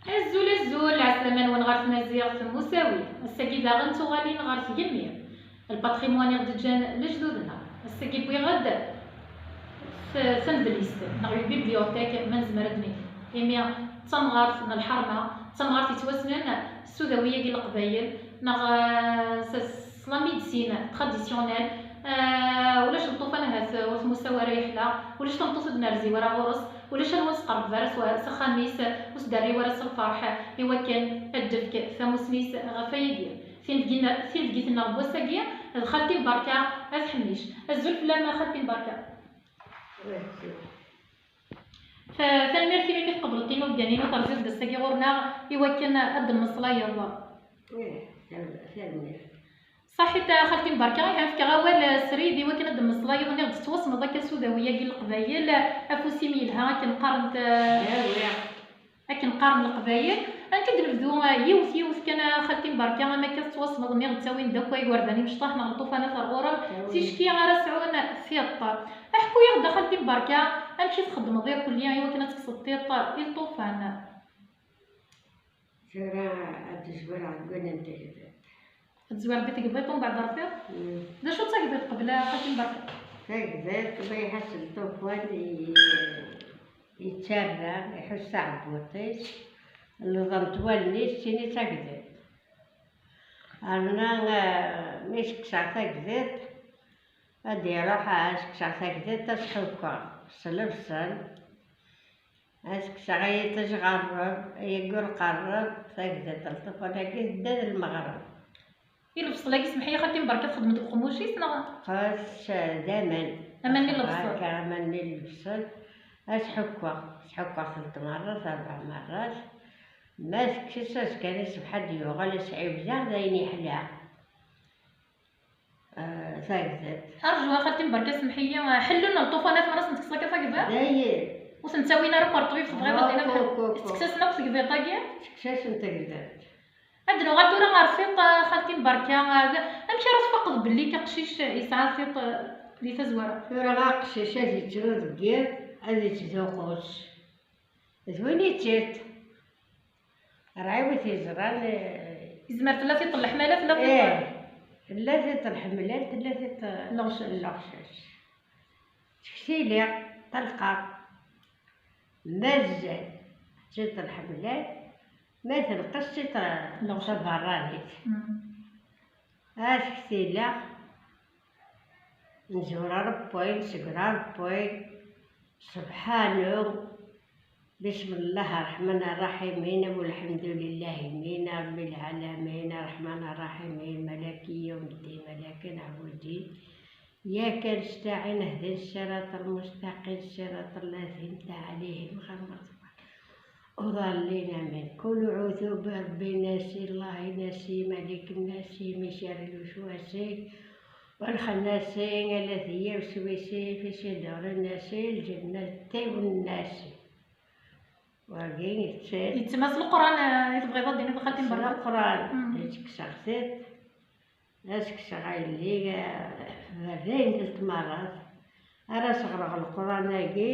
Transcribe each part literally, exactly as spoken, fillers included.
Azul, azul, ɛeslama-nwen ɣer tmaziɣt n usawi. Ass-agi daɣen tuɣalin ɣer tgemmi, lpatrimwan i ɣ-d-ǧǧan lejdud-nneɣ. Ass-agi wwiɣ-d t- tamedlizt neɣ une bibliothèque ma nezmer ad d-nini, imi d tamɣart n lḥerma, d tamɣart yettwassnen s udawi-agi n Leqbayel neɣ eh, s s la médecine traditionnelle. Eh, ulac lṭufan ahat ur tmusaw ara yeḥla, ulac tameṭṭut ur d-nerzi wara ɣur-s, ulac anwa ur s-qerreb ara s wa- s axxam-is, ur s-d-terriw ara s lferḥ, i wakken ad d-tefk tamusni-s ɣef wayagi. Tinebgin- tinebgit-nneɣ n wass-agi d xalti Mbarka At Ḥemmic. Azul fell-am a xalti Mbarka. Tanemmirt imi i tqebleḍ timugan-inu terziḍ-d ass-agi ɣur-neɣ i wakken ad d-temmeslayeḍ. Ih, tanemmirt. Saḥit a xalti Mbarka, ihi ad fkeɣ awal srid i wakken ad d-temmeslayeḍ, nniɣ-d tettwassneḍ akka s udawi-agi n Leqbayel, afus-im yelha akken qqarent, akken qqaren Leqbayel. Ad nekk ad d-nebdu yiwet yiwet kan a xalti Mbarka, am akka tettwassneḍ, nniɣ-d ttawin-d akk igerdan imecṭaḥ neɣ lṭufanat ar ɣur-m, ticki ara sɛun tiṭ. Aḥku-yaɣ-d a xalti Mbarka, amek i txeddmeḍ irkelli i wakken ad tekkseḍ tiṭ i lṭufan? Tura ad d-zwireɣ deg wayen n tegḍiḍt. Ad d-zwireɣ deg tegḍiḍt umbeɛd rfiɣ? Mm. D acu d tagḍiḍt qbel a xalti Mbarka? Tagḍiḍt ma iḥas lṭufan i- yettarra, iḥuss taɛebbuṭ-is, lḍent wallen-is, ttini d tagḍiḍt. Rna, eh, mi s-kkseɣ tagḍiḍt, ad d-iruḥ, eh, s-kkseɣ tagḍiḍt, ad s-ḥukkeɣ s lebṣel, ad s-kkseɣ yiṭij ɣer rreb, yeggur ɣer rreb, tagḍiḍt n lṭufan-agi tedda d lmeɣreb. I lebṣel-agi, semḥ-iyi xalti Mbarka, txeddmeḍ deg uqemmuc-is neɣ? Xas d aman. Aman n lebṣel. Akka, aman n lebṣel. Ad ḥukkeɣ, ḥukkeɣ tlata merrat, rebɛa merrat. Ma tekkes azekka-nni ṣṣbeḥ ad d-yuɣal, ad s-ɛiwdeɣ d ayen yeḥla. Ah, tagdat. Arju a xalti Mbarka, semḥ-iyi. Ḥellun lṭufanat mi ara sen-tekkseḍ akka tagdat? Dayen. Ur ten-ttawin ara akk ɣer ṭṭbib, tebɣiḍ ad d-tiniḍ? Huk, huk, huk. Tekkes-asen akk tegḍiḍt-agi? Tekkes-asen tegḍiḍt. Ad d-nuɣal tura ɣer tiṭ, a xalti Mbarka, a, d- amek ara tfaqeḍ belli aqcic yesɛa tiṭ, a, di tazwara? Tura aqcic ad yettru deg yiḍ, ad yettzuxxus. D win yettiṭ. Rɛiwet yeẓran, eh, yezmer tella tiṭ n leḥmala, tella tiṭ. Ih, tella tiṭ n leḥmala, tella tiṭ n leɣcac. Leɣcac. Teksili, ṭelqa. Mazal tiṭ n leḥmala, ma tenqes tiṭ n leɣcac. Taberranit. Mm. Ad k-tili nzur Ṛebbi, nsegger Ṛebbi, sebḥanu, bismillah ṛṛeḥman ṛṛaḥimin, abu lḥemdu lillahi min, Ṛebbi lɛalamin, ṛṛeḥman ṛṛaḥimin, malaki yawmiddin, malaki neɛbudi, iyaka nestaɛin, ihdina ssiraṭa lmustaqim, ssiraṭa llazina anɛamta ɛalayhim, ɣayril maɣḍubi عالينا من كل عذوب ربي ناسي الله ناسي ملك الناس من شر الوسواس والخناس الذي يوسوس في صدور الناس الجنة والناس. Wagi yettas. Yettmas Leqran, eh, i tebɣiḍ ad d-tiniḍ a xalti Mbarka? Leqran, mm, yettkkes-aɣ tiṭ. Ad s-kkseɣ a yelli, eh, berdayen telt merrat. Ara s-ɣreɣ Leqran-agi,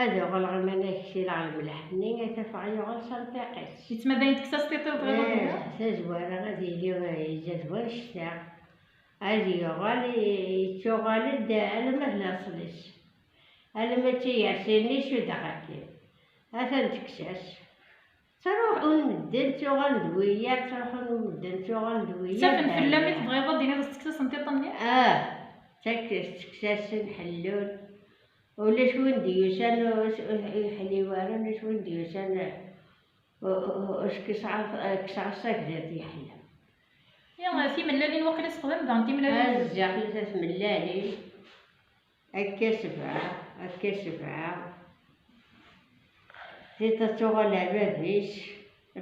ad uɣaleɣ iman-ak sileɣ lemleḥ-nni, ad t-afeɣ yuɣal s anṭiq-is. Yettmadayen tekkes-as tiṭ i tebɣiḍ ad d-tiniḍ? Eh, tazwara ad yili, eh, izad wannect-a. Ad yuɣal, i- yettuɣal-d alamma d laṣel-is. Alamma d tiyersin-nni cuddeɣ akken. Atan tekkes-as. Ttruḥun medden, ttuɣalen d wiyaḍ, ttruḥun medden, ttuɣalen d wiyaḍ. Ttafen fell-am i tebɣiḍ ad d-tiniḍ, tettekkes-asen tiṭ-nni? Ah, tettekkes-asen, ḥellun. Ulac win d-yusan, ur s-, ur yeḥliw ara, ulac win d-yusan, ur, ur, ur s-kkseɣ, kkseɣ-as tagdat yeḥla. Ya, timellalin waqila sexdam daɣen timellalin. Azzax, tmellalin. Akka sebɛa, akka sebɛa. Tiṭ ad tuɣal ar bab-is,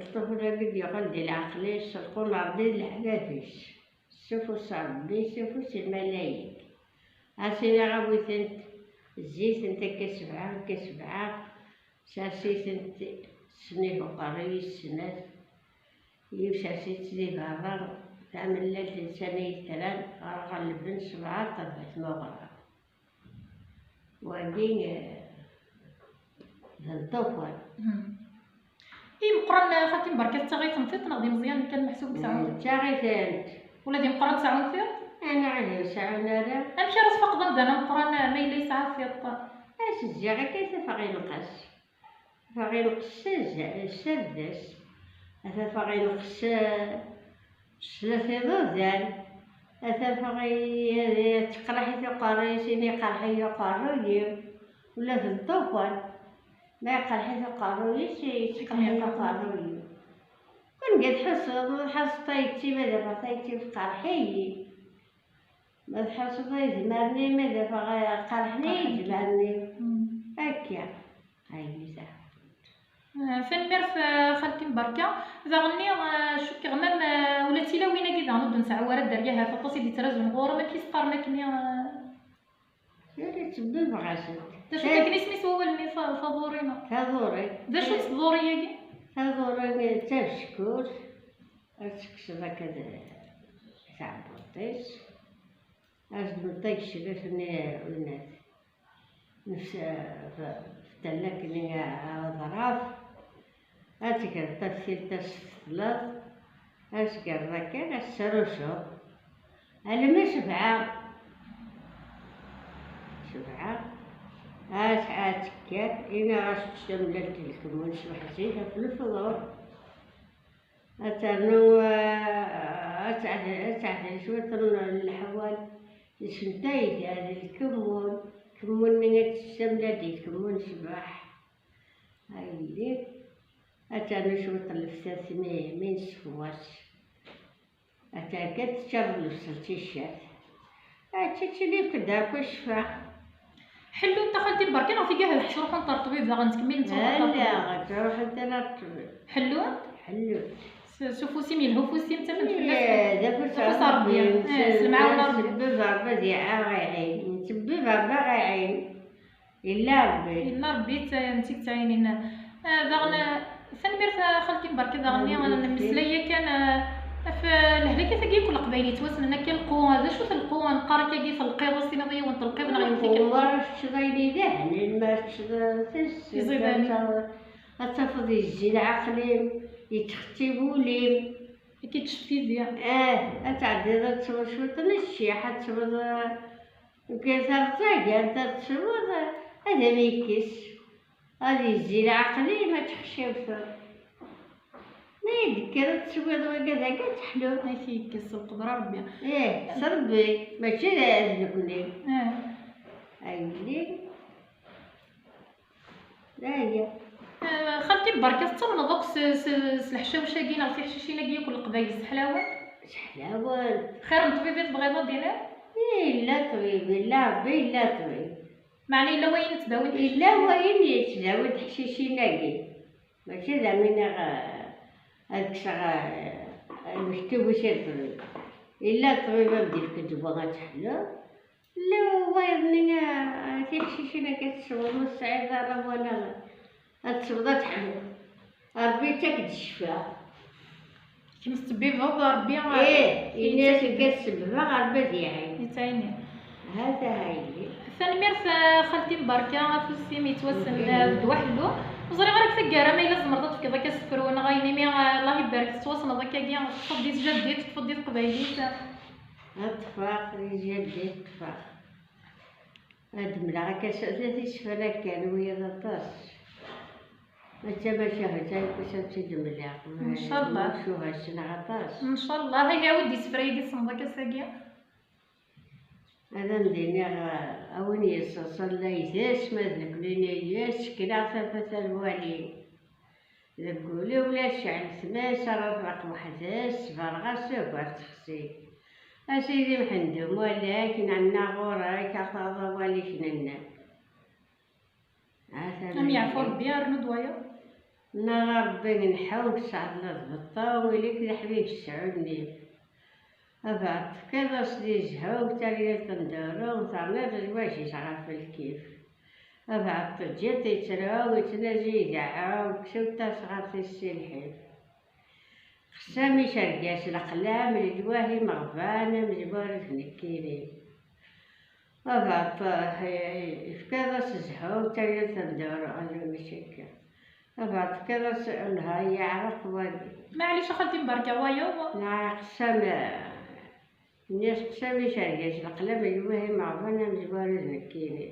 lṭuful-agi d-yuɣal di leɛqel-is, lqun Ṛebbi d leḥbab-is. S ufus n Ṛebbi, s ufus n lmalayek. Ad s-iniɣ awit-tent zzit-tent akka sebɛa, akka sebɛa. Sers-itent snat uqerruy-is snat. Yiwet sers-itt di berra, tamellalt nsan ay tran, ɣer ɣellben sebɛa ṭṭerbat meɣra. Wagi, eh, d lṭufan. Hmm. I Meqqran, xalti Mbarka, tettaɣ-iten tiṭ neɣ d imeẓyanen kan meḥsub i sɛun tiṭ? Ttaɣ-itent. Ula d imeqqran sɛun tiṭ? Ana ih ur sɛun ara. Amek ara tfaqeḍ amdan ameqqran ma yella yesɛa tiṭ? As-zziɣ akka i tafeɣ inqes. Tafeɣ inqes s azal, s abdas. Tafeɣ inqes s tlata iḍudan. Tafeɣ i-, i-, teqreḥ-it uqerruy-is, ini iqerḥ-iyi uqerruy-iw. Ula d lṭufan. Ma iqerḥ-it uqerruy-is, yettqerḥ-iyi uqerruy-iw. Kan ga tḥusseḍ, ma tḥusseḍ tayet-im, ad afeɣ tayet-im tqerḥ-iyi. Ma tḥusseḍ izmaren-im, ad afeɣ qerḥen-iyi izmaren-im. Mm. Akka. Ay, yesɛa. Ah, tanemmirt, ah, xalti Mbarka. Daɣenni, ah, cukkeɣ mam, ah, ula d tilawin-agi daɣen ur d-nesɛi ara dderya, ahat aṭas i d-yettrazun ɣur-m, amek i s-qqaren akkenni, ah? Yal yettbibɣ-asent. D acu akken isem-is wawal-nni, ta-, taḍuri neɣ? Taḍuri. D acu-tt tḍuri-agi? Taḍuri d tabeskurt, ad tekkseḍ akka d tɛebbuḍt-is, ad tedmeḍ tagecrit-nni, winat, nefs, f-, f-, tallak-nni aḍraf, ad tegreḍ taftilt, ad s-tefleḍ, ad tegreḍ akka, ad tesrusuḍ. Alma sebɛa. Sebɛa. Ad, ad tekker, ini ɣas tečč tamellalt n lkemmun ṣṣbeḥ zik ɣef lefḍur. Ad ternu, eh, ad teɛdel, ad teɛdel cwiṭ n leḥwal. Yesentay d lkemmun. Kemmun-nni ad tečč tamellalt n lkemmun ṣṣbeḥ. Ay yelli. Ad ternu cwiṭ n leftat mi, mi nesfew wass. Atan kan teččareḍ lebṣel d ticcert. Ad teččili-k-d akk ccfa. Ḥellunt a xalti Mbarka neɣ tigi ad ḥesruḥent ar ṭṭbib daɣen ttkemmilent truḥent ar ṭṭbib? Ala, ad ruḥent ara ar ṭṭbib. Ḥellunt? Ḥellunt. S, s ufus-im yelha ufus-im, ttafent fell-as. Ih, d afus n Rebbi. Ih, s lemɛawna n Rebbi. Nttebbiba Rebbi ad aɣ-iɛin. Nttebbiba Rebbi aɣ-iɛin. Yella Rebbi. Yella Rebbi, t-, netta i yettɛinin. Ah, daɣen, ah, tanemmirt a xalti Mbarka, daɣen, ah, nemmeslay yakan, ah, ɣef, ah, lehlak-agi akk n Leqbayel yettwassnen akka lqu, ah, d acu-t lqu, ah, neqqar akkagi telqiḍ-as, tiniḍ yiwen telqiḍ neɣ yiwet tikkelt? Lqu, ma teččeḍ ayen idehnen, ma teččeḍ, ah, tis-, iẓidanen. Ad ta-, ad tafeḍ yezzi leɛqel-im, yettxettib wul-im. Ad k-iččef tidi. Ah, ad tɛeddiḍ ad tesweḍ cwiṭ n cciḥ, ad tesweḍ, ah, Deg terẓagant ad tesweḍ, ad am-yekkes. Ad yezzi leɛqel-im, ad tḥecciwteḍ. Ma d-tekker ad teswiḍ wagad-agi, ad teḥlu. Ad k-yekkes s lqedra Rebbi. Ih, s Rebbi, mačči d, d nekkni. Ah. A yelli. Aya. Eh, xalti, berka tettamneḍ akk s, s, s leḥcawec-agi neɣ tiḥcicin-agi akk n Leqbayel seḥlawen? Seḥlawen. Xir n ṭṭbib i tebɣiḍ ad d-tiniḍ? Ih, yella ṭṭbib, yella Rebbi, yella ṭṭbib. Meɛna yella wayen yettdawin tiḥcicin? Yella wayen yettdawin tiḥcicin-agi. Mačči d am iniɣ, eh, ad kkseɣ, eh, lmektub-is i ṭṭbib. Yella ṭṭbib ad d-yefk ddwa ad teḥluḍ. Llan wayeḍ-nni, ah, tiḥcicin akka tesweḍ, ur tesɛiḍ ara wala ad tesweḍ ad teḥluḍ. Rebbi yettak-d ccfa. Kemm tettbibbeḍ, Rebbi, ah, ih, ini-as akka tsebbbeɣ, Rebbi ad iɛin. Yettɛini. Hata ha yelli. Tanemmirt, ah, xalti Mbarka, afus-im yettwassen, mhm, ah, d ddwa ḥellu. Ur ẓriɣ ara deg taggara ma yella tzemreḍ ad tefkeḍ akka asefru neɣ ayen imi, ah, Allah ibarek, tettwassneḍ akkagi, teṭṭfeḍ di tjaddit, teṭṭfeḍ di teqbaylit. Ad ṭṭfeɣ, di tjaddit ṭṭfeɣ. Ad d-mleɣ akka s-, tlata isefra kan, wiyaḍ aṭas. Ma d tamacahut, ay kusa ad tt-id-mleɣ. Ncallah. Mucuha ssneɣ aṭas. Ncallah. Ay, awi-d isefra-agi, tessneḍ akka s-agi? Ad am-d-iniɣ, a win yesseṣallayet, ma d nekkni neyes, kkreɣ tafat ar lwali. Deg wul-iw la tecɛel tmes, ara tbaq weḥd-s, berɣa s ugar texsi. A Sidi Mḥend Umwalak, nɛenna ɣur-k, a taɣeḍ awal-ik nenna. Am yeɛfu Rebbi, rnu-d wayeḍ. Nna Rebbi nḥew, tesɛedleḍ beṭṭa, wili-k d aḥbib tesɛu nnif. Abeɛṭ tefkiḍ-as di zzhu, taryalt n duru, terniḍ lwajj-is ɣef lkif. Abeɛṭ teǧǧiḍ-t yettru, yettnazi ideɛɛu, kksew tasɣart-is si lḥif. Qessam icerga-s leqlam, lejwah imeɣban, amezwaru d nekkini. Abeɛṭ, eh, yefkiḍ-as zzhu, taryalt n duru, ala mačči akka. Abeɛḍ kan as-, nehar yeɛreq wagi. Maɛlic a xalti Mbarka, wayeḍ. Neɛreq Sami. Nniɣ Sami cergaz leqlam d wahi meɣban amezwaru d nekkini.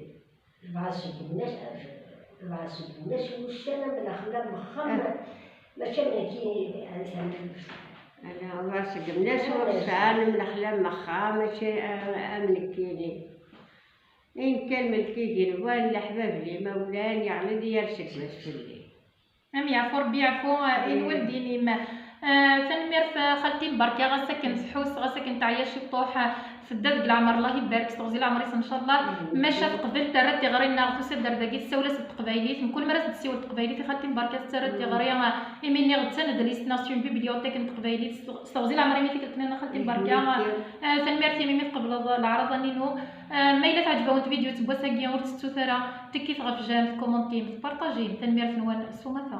Lbeɛṣ seg mnas, lbeɛṣ seg mnas wussan am lexla mexxam, mačči am nekkini. Ala, lbeɛṣ seg mnas ur sɛan am lexla mexxam, mačči am, am nekkini. Ayen kan melk igenwan, leḥbab limawlan, yeɣli-d yir segmas fell-i. Am yeɛfu Rebbi yeɛfu i lwaldin-im. Ah, tanemmirt, ah, xalti Mbarka, ɣas akken tḥus, ɣas akken teɛya ciṭuḥ, ah, tedda deg leɛmer, Allah ibarek, s teɣzi leɛmer-is ncallah. Maca teqbel, terra tiɣri-nneɣ, tusa-d ar dagi, tessawel-as d teqbaylit. Mkul mi ara s-d-tessiwel teqbaylit i xalti Mbarka, tettarra-d tiɣri, ah, imi nniɣ d tanedlist neɣ c'est une bibliothèque n teqbaylit, s teɣ-, s teɣzi leɛmer-im i tikkelt-nniḍen a xalti Mbarka. Ah, tanemmirt-im imi tqebleḍ leɛraḍa-nni-inu. Ah, ma yella teɛǧeb-awent vidéo n wass-agi, ur tettut ara tikkit ɣef j'aime, tkumantim, tpartajim. Tanemmirt-nwen s umata.